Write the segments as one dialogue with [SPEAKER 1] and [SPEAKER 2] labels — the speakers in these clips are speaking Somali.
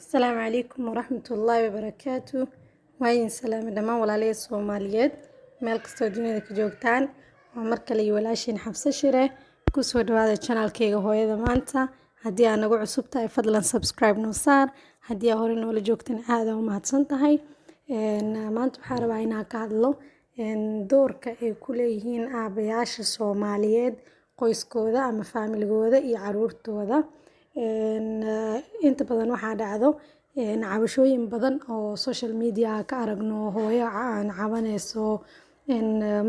[SPEAKER 1] Asalaamu calaykum waraxmatullaahi wabarakaatu. Waa idin salaamay dhammaan walaalihii Soomaaliyeed meel kastoo dunida ka joogtaan. Waa mar kale iyo walaashiin Xafsa Shire. Kusoo dhawaada channelkayga Hooyada Maanta. Haddii aad nagu cusub tahay, fadlan subscribe noo saar. Haddii aad hore noola joogtana, aad u mahadsan tahay. Maanta waxaan rabaa inaan ka hadlo doorka ay ku leeyihiin aabayaasha Soomaaliyeed qoyskooda ama faamiligooda iyo caruurtooda. Inta badan waxaa dhacdo cabashooyin badan oo social media ka aragno, hooyo aan cabanayso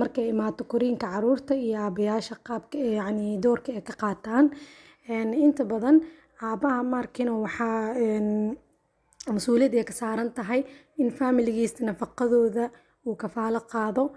[SPEAKER 1] markay imaato koriinka caruurta iyo aabayaasha qaabka, yacni doorka ay ka qaataan. Inta badan aabaha markino waxaa mas'uuliyad ay ka saaran tahay in faamiligiisa nafaqadooda uu kafaalo qaado.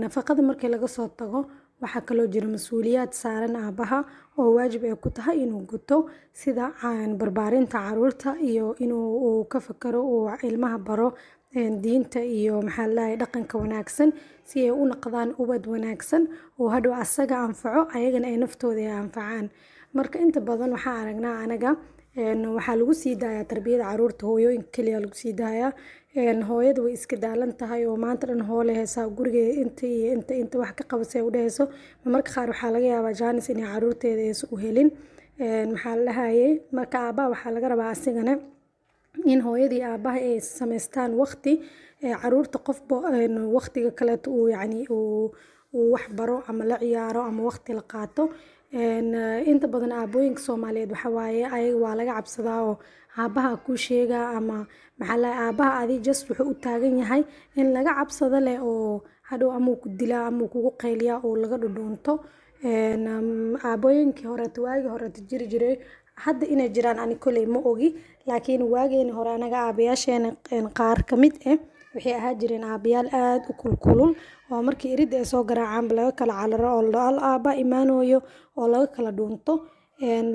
[SPEAKER 1] Nafaqada markii laga soo tago, waxaa kaloo jira mas'uuliyaad saaran aabaha oo waajib ay ku tahay inuu guto, sida barbaarinta caruurta iyo inuu uu ka fakaro, uu ilmaha baro diinta iyo, maxaa la dhahay, dhaqanka wanaagsan, si ay u noqdaan ubad wanaagsan oo hadhow asaga anfaco, ayagana ay naftooda ay anfacaan. Marka inta badan waxaa aragnaa anaga waxaa lagu sii daayaa tarbiyada caruurta hooyooyinka kaliya lagu sii daayaa. Hooyada way iska daalan tahay oo maanta dhan hoole haysaa gurigeeda, inta iyo inta inta wax ka qabasay u dhehayso. Marmarka qaar waxaa laga yaabaa chance inay caruurteeda aysan u helin, maxaa la dhahayay. Marka aabaha waxaa laga rabaa asigana in hooyadii aabaha ay samaystaan waqti caruurta, qofba waqtiga kaleeto uu, yacni, uu wax baro ama la ciyaaro ama waqti la qaato. Inta badan aabooyinka Soomaaliyeed waxa waaye ayaga waa laga cabsadaa oo aabaha kuu sheegaa ama, maxaa la dhahay, aabaha adi just wuxuu u taagan yahay in laga cabsado leh oo hadhow ama ku dilaa ama kugu qayliyaa oo laga dhudhuunto. Aabooyinkii horeeto, waagii horeeto jiri jiray, hadda inay jiraan ani koley ma ogi, laakiin waageeni hore anaga aabayaasheena qaar ka mid ah waxay ahaa jireen aabayaal aad u kulkulul oo markii iridda ay soo garaacaanba laga kala cararo oo la dhaho aabba imaanayo oo laga kala dhuunto.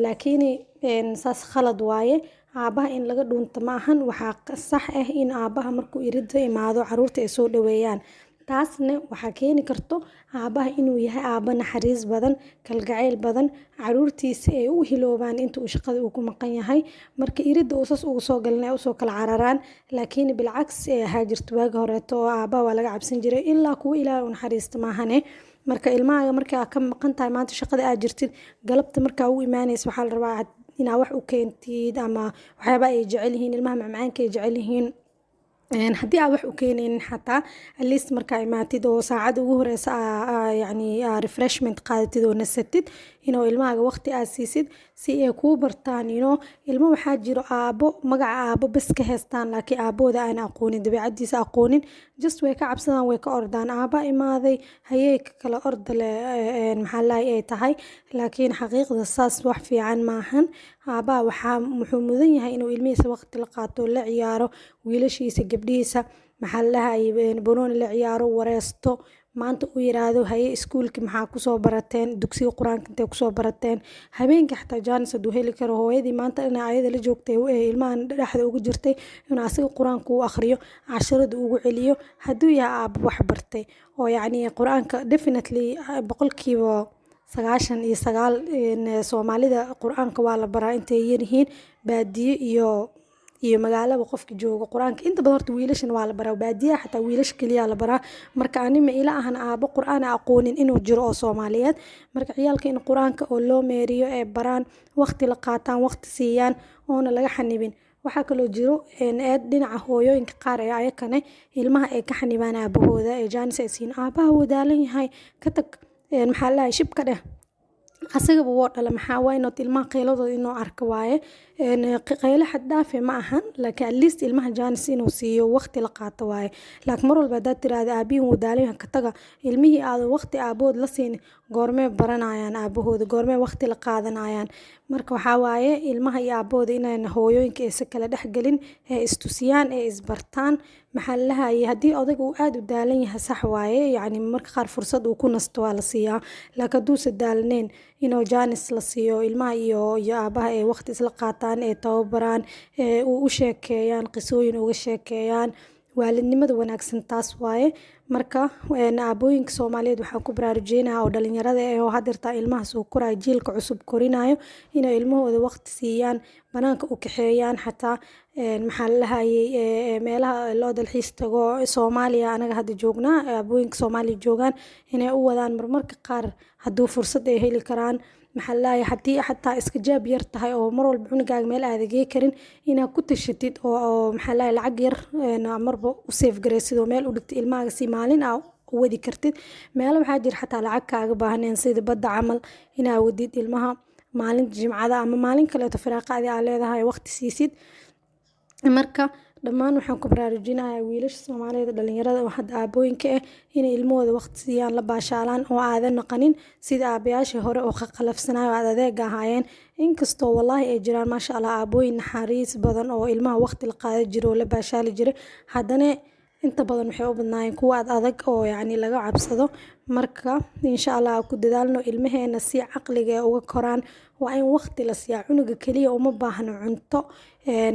[SPEAKER 1] Laakiin saas khalad waaye. Aabaha in laga dhuunto ma ahan. Waxaa sax ah in aabaha markuu iridda imaado caruurta ay soo dhaweeyaan. Taasna waxaa keeni karto aabaha inuu yahay aaba naxariis badan, kalgacayl badan, caruurtiisa ay u hiloobaan inta uu shaqada uu ku maqan yahay. Marka iridda uu sas ugu soo galin ay usoo kala cararaan. Laakiin bilcagsi ay ahaa jirto waagi horeeto oo aabaha waa laga cabsan jiray, ilaa kuwa Ilaahay u naxariista maahane. Marka ilmahaaga marka ka maqan tahay maanta, shaqada aad jirtid, galabta markaa u imaanaysa waxaa la rabaa inaa wax u keentid ama waxyaabaha ay jecel yihiin ilmaha, macmacaanka ay jecel yihiin. Haddii aad wax u keenaynin xataa, at least markaa imaatid oo saacada ugu horeysa, yacni, refreshment qaadatid oo nasatid, inuu ilmahaaga waqti aad siisid si ay kuu bartaan. Ilmo waxaa jiro aabo magaca aabo bas ka haystaan, laakiin aabahooda aan aqoonin, dabeecadiisa aqoonin. Just way ka cabsadaan, way ka ordaan. Aaba imaaday, hayee, ka kala orda le, maxaa la ay tahay. Laakiin xaqiiqda saas wax fiican maahan. Aabaha waxaa wuxuu mudan yahay inuu ilmihiisa waqti la qaato, la ciyaaro wiilashiisa, gabdhihiisa, maxaa la dhahayay, banooni la ciyaaro, wareesto, maanta uu yiraahdo: "Haye, iskuulki maxaa kusoo barateen? Dugsiga Qur-aanka intee kusoo barateen?" Habeenkii xataa chance hadduu heli karo, hooyadii maanta ina ayada la joogtay ee ilmahan dhexda ugu jirtay, inuu asaga Qur-aanka u akhriyo, casharada ugu celiyo, hadduu yahay aabo wax bartay oo, yacni, Qur-aanka. Definitely 99% Soomaalida Qur-aanka waa la baraa intay yaryihiin, baadiyo iyo magaalaba qofka joogo. Qur-aanka inta badan horta wiilashan waa la baraa, baadiyaha xataa wiilasha keliya la baraa. Marka ani ma ila ahan aabo Qur-aan aqoonin inuu jiro oo Soomaaliyeed. Marka ciyaalka in Qur-aanka oo loo meeriyo, ee baraan, waqti la qaataan, waqti siiyaan oona laga xanibin. Waxaa kaloo jiro eed dhinaca hooyooyinka qaar ee ayakane ilmaha ay ka xanibaan aabahooda, ee chance ay siin. Aabaha wuu daalan yahay, ka tag, maxaa la dhahay, shib ka dheh, asagaba woo dhala. Maxaa why not? Ilmaha qayladooda inuu arko waaye. Qaylo xad dhaaf ma ahan, laakiin at least ilmaha chance inuu siiyo, waqti la qaato waaye. Laakiin mar walba haddaad tiraahdo aabihin wuu daalan yahay, ka taga, ilmihii aadan waqti aabahood la siin, goormee baranayaan aabahooda? Goormee waqti la qaadanayaan? Marka waxaa waaye ilmaha iyo aabahooda inaan hooyooyinka aysan kala dhexgelin, ee istusiyaan, ee isbartaan. Maxaa la dhahayay, haddii odayga uu aad u daalan yahay, sax waaye, yacni marka qaar fursad uu ku nasto waa la siiyaa. Laakiin hadduusan daalneyn, inuu chance la siiyo ilmaha iyo aabaha, ee waqti isla qaataan, ee tababaraan, ee u sheekeeyaan, qisooyin uga sheekeeyaan. Waalidnimada wanaagsan taas waaye. Marka aabooyinka Soomaaliyeed waxaan ku baraarujinayaa oo dhalinyarada ah oo hadeerta ilmaha soo koraya, jiilka cusub korinayo, inay ilmahooda waqti siiyaan, banaanka u kaxeeyaan, xataa maxaa la dhahayay, meelaha loo dalxiis tago. Soomaaliya anaga hadda joognaa, aabooyinka Soomaaliya joogaan inay u wadaan marmarka qaar hadduu fursad ay heli karaan. Maxaa la dhahaye, haddii xataa iska jaab yar tahay oo mar walba cunugaaga meel aada gey karin, inaad ku tashatid oo maxaa la dhahaye, lacag yar marba u save gareysid oo meel u dhigtid ilmahaaga si maalin aa u wadi kartid. Meelo waxaa jira xataa lacag kaaga baahneen, sida badda camal, inaa wadid ilmaha maalinta Jimcada ama maalin kaleeto firaaqa adi aa leedahay, waqti siisid. Marka dhammaan waxaan ku baraarujinayaa wiilasha Soomaaliyeed, dhalinyarada oo hadda aabooyinka ah, inay ilmahooda waqti siiyaan, la baashaalaan oo aadan naqanin sida aabayaashii hore oo qaqalafsanayo, aad adeega ahaayeen. Inkastoo wallaahi ay jiraan, maasha Allah, aabooyin naxariis badan oo ilmaha waqti la qaadan jiray oo la baashaali jiray, haddana inta badan waxay u badnaayeen kuwa ad adag oo yacni laga cabsado. Marka insha Allah ku dadaalno ilmaheena si caqliga ay uga koraan. Waa in waqti la siiyaa cunuga. Kaliya uma baahno cunto,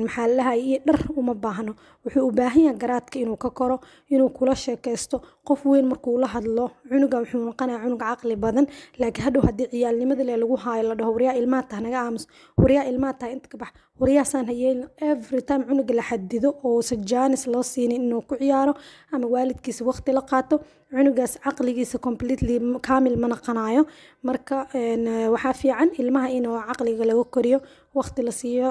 [SPEAKER 1] maxaa la dhahaye, iyo dhar uma baahno. Wuxuu u baahan yahay garaadka inuu ka koro, inuu kula sheekaysto qof weyn. Markuu la hadlo cunuga, wuxuu noqonayaa cunug caqli badan. Laakiin hadhow haddii ciyaalnimada le lagu haayo, la dhaho "Waryaa, ilmaha tahay, naga aamus. Waryaa, ilmaha tahay, inta ka bax. Waryaasaan ha yeelin," every time cunuga la xadido oo uusan jaanis loo siinin inuu ku ciyaaro ama waalidkiisa waqti la qaato, cunugaas caqligiisa completely kaamil ma naqanayo. Marka waxaa fiican ilmaha inuu caqliga laga koriyo, waqti la siiyo,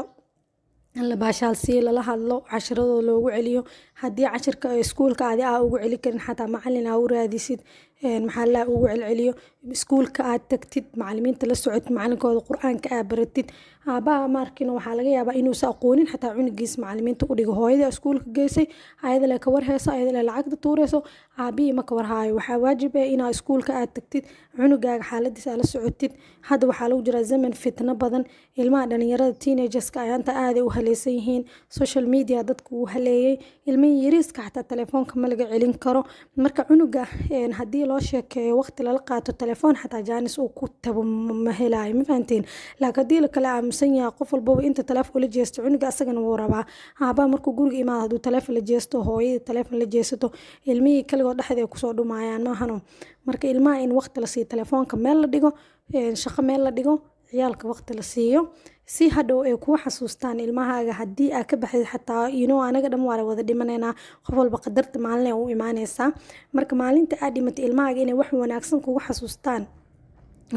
[SPEAKER 1] la baashaalsiiyo, lala hadlo, cashiradooda loogu celiyo. Haddii cashirka iskuulka adi aa ugu celi karin, xataa macalin aa u raadisid, maxaa la ugu celceliyo. Iskuulka aad tagtid, macalimiinta la socotid, macalinkooda Qur-aanka aa baratid. Aabaha ma arkin, waxaa laga yaabaa inuusan aqoonin xataa cunugiis macalimiinta u dhigo. Hooyada iskuulka geysay, ayada le ka warheyso, ayada le lacagta tuureyso, aabihii ma ka warhaayo. Waxaa waajib ah inaa iskuulka aad tagtid, cunugaaga xaaladiisa aad la socotid. Hadda waxaa lagu jiraa zaman fitno badan. Ilmaha dhalinyarada, teenagerska, ayaanta aaday u haleysan yihiin. Social media dadka wuu haleeyay. Ilmihii yariiska xataa telefoonka ma laga celin karo. Marka cunuga haddii loo sheekeeyo, waqti lala qaato, telefoon xataa jaanis uu ku tabo ma helaayo, ma fahanteen? Laakiin haddii la kala aamusan yahay, qof walbaba inta telefoon ula jeesto, cunuga asagana wuu rabaa. Aabaha markuu guriga imaado hadduu telefoon la jeesto, hooyada telefoon la jeesato, ilmihii kaligood dhexda ay kusoo dhumayaan, maahano? Marka ilmaha in waqti la siiyo, telefoonka meel la dhigo, shaqo meel la dhigo, ciyaalka waqti la siiyo, si hadhow ay kuu xasuustaan ilmahaaga haddii aa ka baxdid xataa. Anaga dhan waa la wada dhimanaynaa, qof walba qadarta maalin ay u imaaneysaa. Marka maalinta aad dhimatay, ilmahaaga inay wax wanaagsan kugu xasuustaan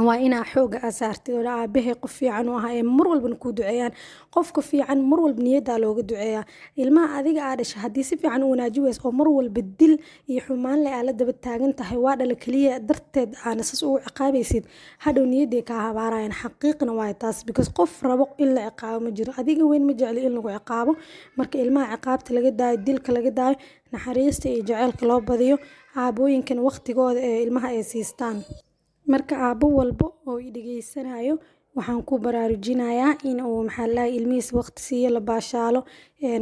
[SPEAKER 1] waa inaa xooga aa saartid oo "Aabahay qof fiican u ahaa," ee mar walbana kuu duceeyaan. Qofka fiican mar walba niyaddaa looga duceeyaa. Ilmaha adiga aa dhashay haddii si fiican u wanaaji weyso oo mar walba dil iyo xumaan leh aa la daba taagan tahay, waa dhala keliya darteed aana sas ugu ciqaabaysid, hadhow niyadday kaa habaarayaan. Xaqiiqna waaye taas, because qof rabo in la ciqaabo ma jiro. Adiga weyn ma jecli in lagu ciqaabo. Marka ilmaha ciqaabta laga daayo, dilka laga daayo, naxariista iyo jaceylka loo badiyo, aabooyinkan waqtigooda ee ilmaha ay siistaan. Marka aabbo walbo oo i dhageysanayo waxaan ku baraarujinayaa in uu, maxaa la dhahay, ilmihiisa waqti siiyo, la baashaalo,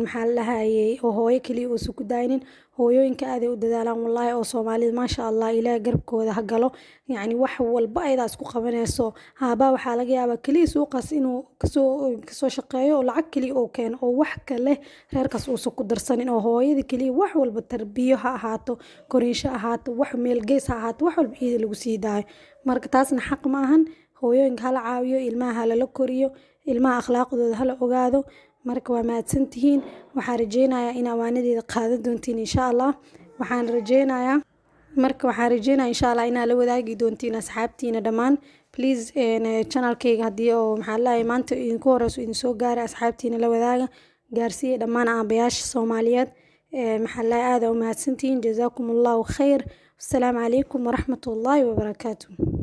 [SPEAKER 1] maxaa la dhahayay, oo hooyo kaliya uusan ku daynin. Hooyooyinka aad ay u dadaalaan wallaahi oo Soomaalida, maasha Allah, Ilaahay garabkooda ha galo. Yacni wax walba ayadaa isku qabanayso. Aabaha waxaa laga yaabaa kaliya suuqaas inuu kasoo shaqeeyo oo lacag kaliya uu keeno oo wax kale reerkaas uusan ku darsanin, oo hooyada kaliya wax walba, tarbiyo ha ahaato, koriinsho ha ahaato, wax meel gees ha ahaato, wax walba iyada lagu sii daayo. Marka taasna xaq ma ahan. Hooyooyinka hala caawiyo, ilmaha hala koriyo, ilmaha akhlaaqdooda hala ogaado. Marka waa mahadsantihiin. Waxaan rajeynayaa in awaanadeeda qaadan doontiin insha Allah. Waxaan rajeynayaa, marka waxaan rajeynayaa insha Allah inaad la wadaagi doontiin asxaabtiina dhammaan. Please, channelkayga haddii oo, maxaa la dhahay, maanta idinku horeyso idin soo gaaray, asxaabtiina la wadaaga, gaarsiiya dhammaan aabayaasha Soomaaliyeed. Maxaa la dhahay, aad u mahadsantihiin. Jazaakum Allahu khayr. Assalaamu calaykum waraxmatullaahi wabarakaatuh.